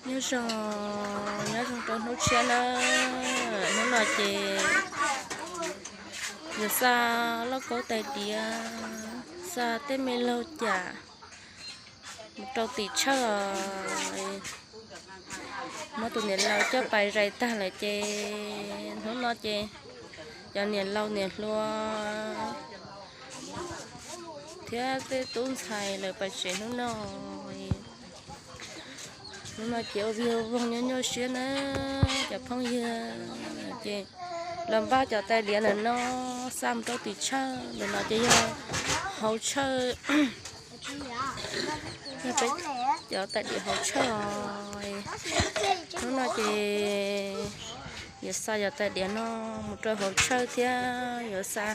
Nyob zoo, nyob zoo rau hnub tshiab na. Hnub no ces yog xa lauj kaub tais diav, xa tej me laug cam mus rau tim tshawj os. Muab tus niam laus coj pais zais tag lawm ces hnub no ces cov niam laus niam hluas thiab tej tub ntxhais lawv pais tsev hnub no. Hnub no ces ua vig ua voog nyuaj nyuaj siab na cov phooj ywg. Ces los npaj cov tais diav ntawm no xa mus rau tim tshawj, ntawm no ces yog hauv tshawj, yog peb cov tais diav hauv tshawj os. Hnub no ces yuav xa cov tais diav no mus rau hauv tshawj thiab yuav xa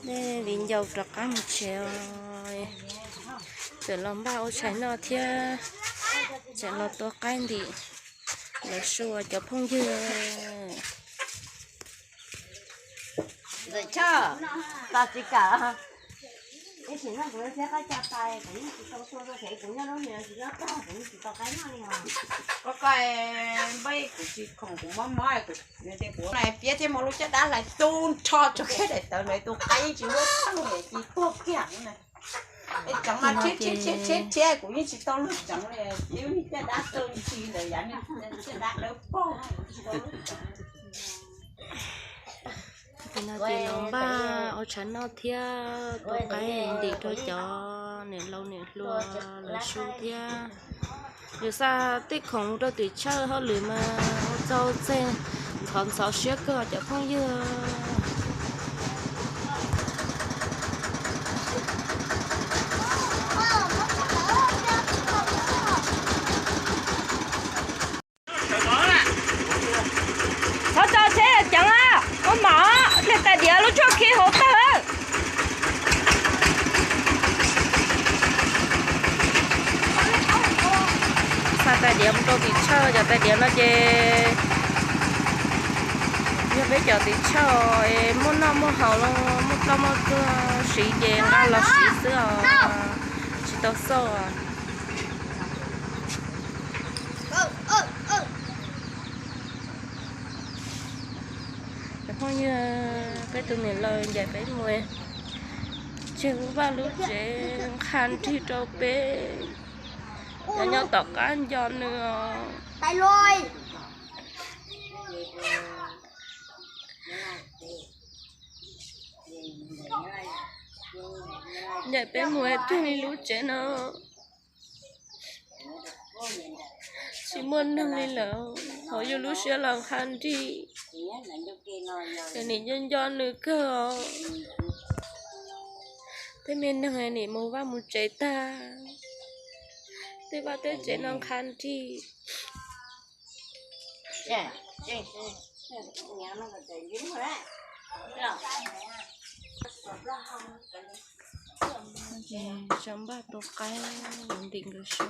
nej viv ncaus rov qab mus tsev os. Txawm los npaj ua tshais noj thiab tseem los tua qaib ntim lawv su cov phooj ywg. Ntxawm Choj, tos tsis kawm. Ib sim no kuv thiab koj coj pais, kuv yeej tsis tau tua rau, kuv nyob lub niag tsis nyob tag, kuv yeej tsis tau qaib noj li os. Koj koj npaj kuv tsis khoom kuv mob mob, kuv tias kuv piav thiab muab lub caj dab hlais tu nrho rau kiag daim tawv hlais tus qaib yeej tsis muab txheej li, ci tuag kiag na. Tseev mas rhiab rhiab rhiab rhiab, kuv yeej tsis tau lub tseev li, ib lub niag caj dab txaus ntshis ntawd, yav niag caj dab dawb paug. Ces no ces los npaj ua tshais noj thiab tua qaib ntim rau cov niam laus niam hluas lawv su thiab. Yuav xa tej khoom mus rau tim tshawj, hauj lwm mas ua txaus txeg, ntxhov ntxhov siab kawg cov phooj ywg. Thov tso tsheb ceev a, ua mam hle tais diav lub tshuaj khi hauv tawg. Xa tais diav mus rau tim tshawj, cov tais diav no ces yog peb cov tim tshawj es muaj noj muaj haus los muaj ploj muaj tuag siv ces nqa los siv xwb os, tsis tau xauj. Cov phooj ywg, peb tus niam laus ncaim peb mus tseg Vaj lub tsev nqha nrig rau peb cov nyob tom qab nco nws os. Ncaim peb mus tseg li lub tsev no. Tsis muaj neeg li lawm, hauv yus lub siab los nqha nrig. Ces nim nco nco nws kawg os. Tej me neeg nim mus vaj mus tsev tag, tej vaj tej tsev no nqha nrig. Tsis npaj tua qaib ntim nkawd su.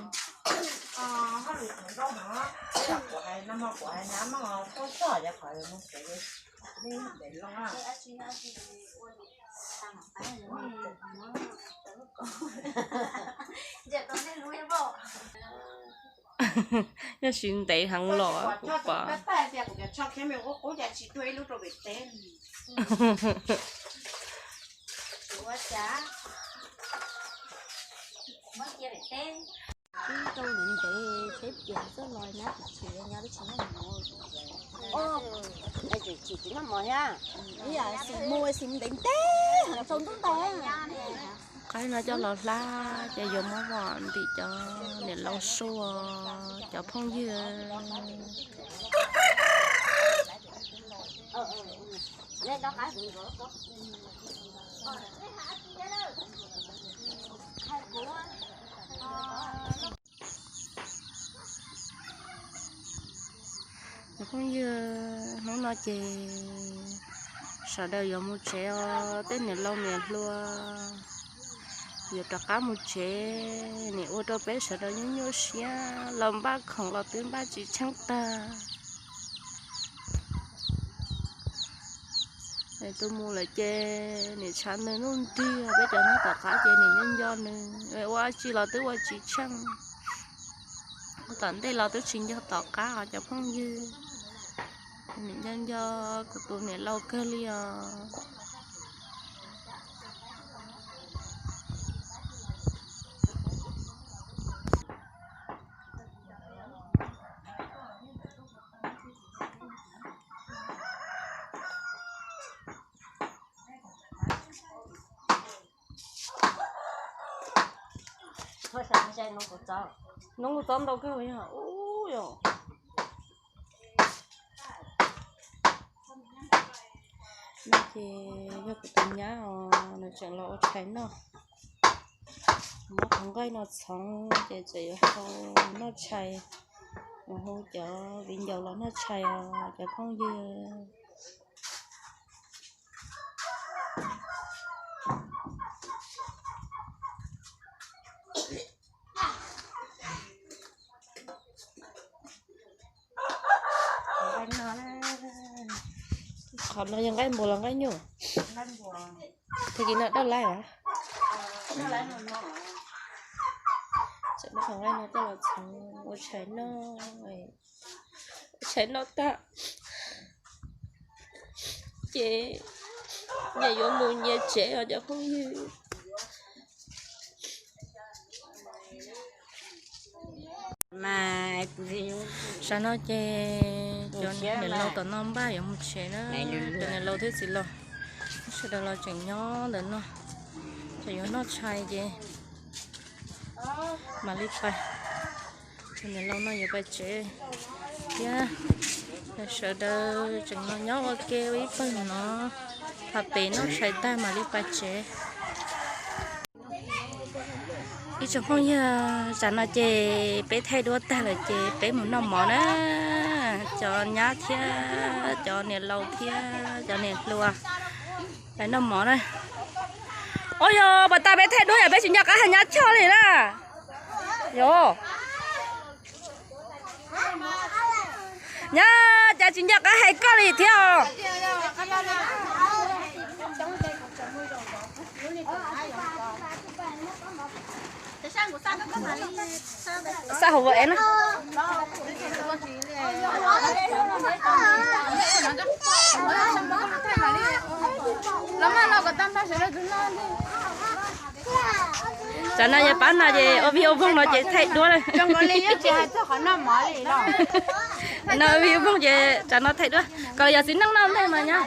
Yog siv ntev heev los kuv pom. Ib tau ntev ntev tsheb piam xwb los nyab tsis tsis nyab tsis noj mov. Tsis tsis noj mov thiab. Ib yam xim mus xim ntev ntev heev tsaus ntuj ntais. Qaib no coj los hlab ces yuav muab vom ntim cov niam laus su, cov phooj ywg. Cov phooj ywg, hnub no ces sawv daws yuav mus tsev os, tej niam laus niam hluas yuav rov qab mus tsev, nim ua rau peb sawv daws nyuaj nyuaj siab, los npaj khoom los twb npaj tsis tsheej tag. Tus mus lawm ces niam tshav nws nuj ntiag, peb cov nyob tom qab ces niam nco nco nws, ua dab tsi los twb ua tsis tsheej. Tom ntej los twb tsis nco tom qab os cov phooj ywg. Niam nco nco kuv tus niam laus kawg li os. Hnub kuv txob ntau kawg yog ub yom. No ces yog kuv tus nyab os, nws tseem los ua tshais noj. Muab qhov nqaij no txhoov ces txawm yuav hau noj tshais, mus hu cov viv ncaus los noj tshais os cov phooj ywg. Qhov no yog nqaij npua los nqaij nyuj? Tag kis no dawb laib os. Tseem muab qhov nqaij no coj los txhoov ua tshais noj, ua tshais noj tag ces nyias yuav mus nyias tsev os cov phooj ywg. Tsam no ces cov niam laus tom no npaj yuav mus tsev na, cov niam laus thiab txiv laus, sawv daws los tseem nyob ntawm no, tseem yuav noj tshais ces mam li pais. Cov niam laus no yuav pais tsev thiab, sawv daws tseem los nyob ua ke ua ib pawg no, tham pem noj tshais tag mam li pais tsev. Ib tsoom phooj ywg, tsam no ces peb thaij duab tag lawm ces peb mus noj mov na. Cov nyab thiab cov niam laus thiab cov niam hluas, peb noj mov na. Ua yog pas tas peb thaij duab yog peb tsis nco qab hais nyab choj li na. Yog nyab cas tsis nco qab hais koj li thiab os. Xav hauv vim na. Tsam no yog pab no ces ua vig ua voog no ces thaij duab lawm. No ua vig ua voog ces tsam no thaij duab kom yog txiv neej noj ntej mas nyab.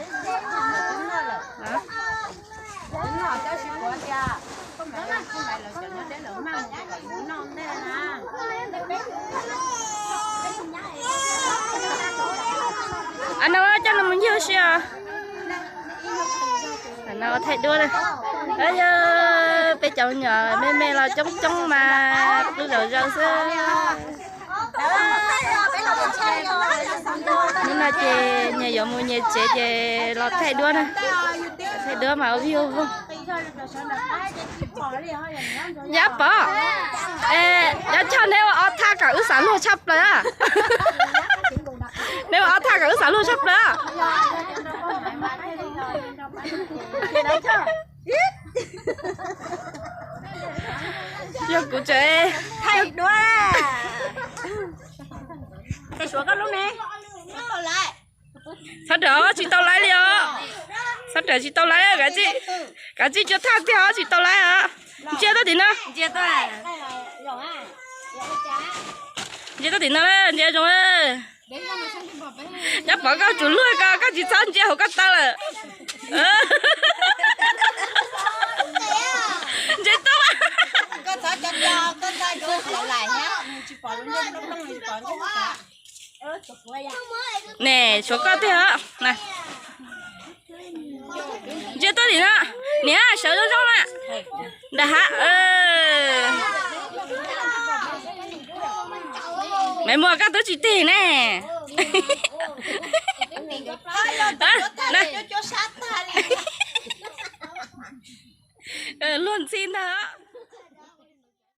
Ab, no coj no mus ncig ua si os. No thaij duab. Yog peb cov nyom me me los coob coob mas qw zom zaws xwb. Hnub no ces nyias yuav mus nyias tsev ces los thaij duab na. Thaij duab mas ua vig ua voog. Nyab Pov, nyab Choj, neb ua ob thaj kom wb xav luag tshaj plaws. Neb ua ob thaj kom wb xav luag tshaj plaws. Yog kuv tsev. Thaij duab. Txhob rawm, tsis tau laib li os. Txhob rawm, tsis tau laib, kav tsij cua thaj tiag os, tsis tau laib os. Ntsia tuaj tim no. Ntsia tuaj tim no, ntsia zoo. Nyab Pov, koj tsum luag ko, koj tsis txhob ntsia hauv koj taw lawm. Ntsia tuaj. Ne, tshuav koj tiag os. Ntsia tuaj tim no, niam, sawv zoo zoo na. Nram hav. Maiv Muas, koj twb tsis tig ne. Luag ntxhi ntag.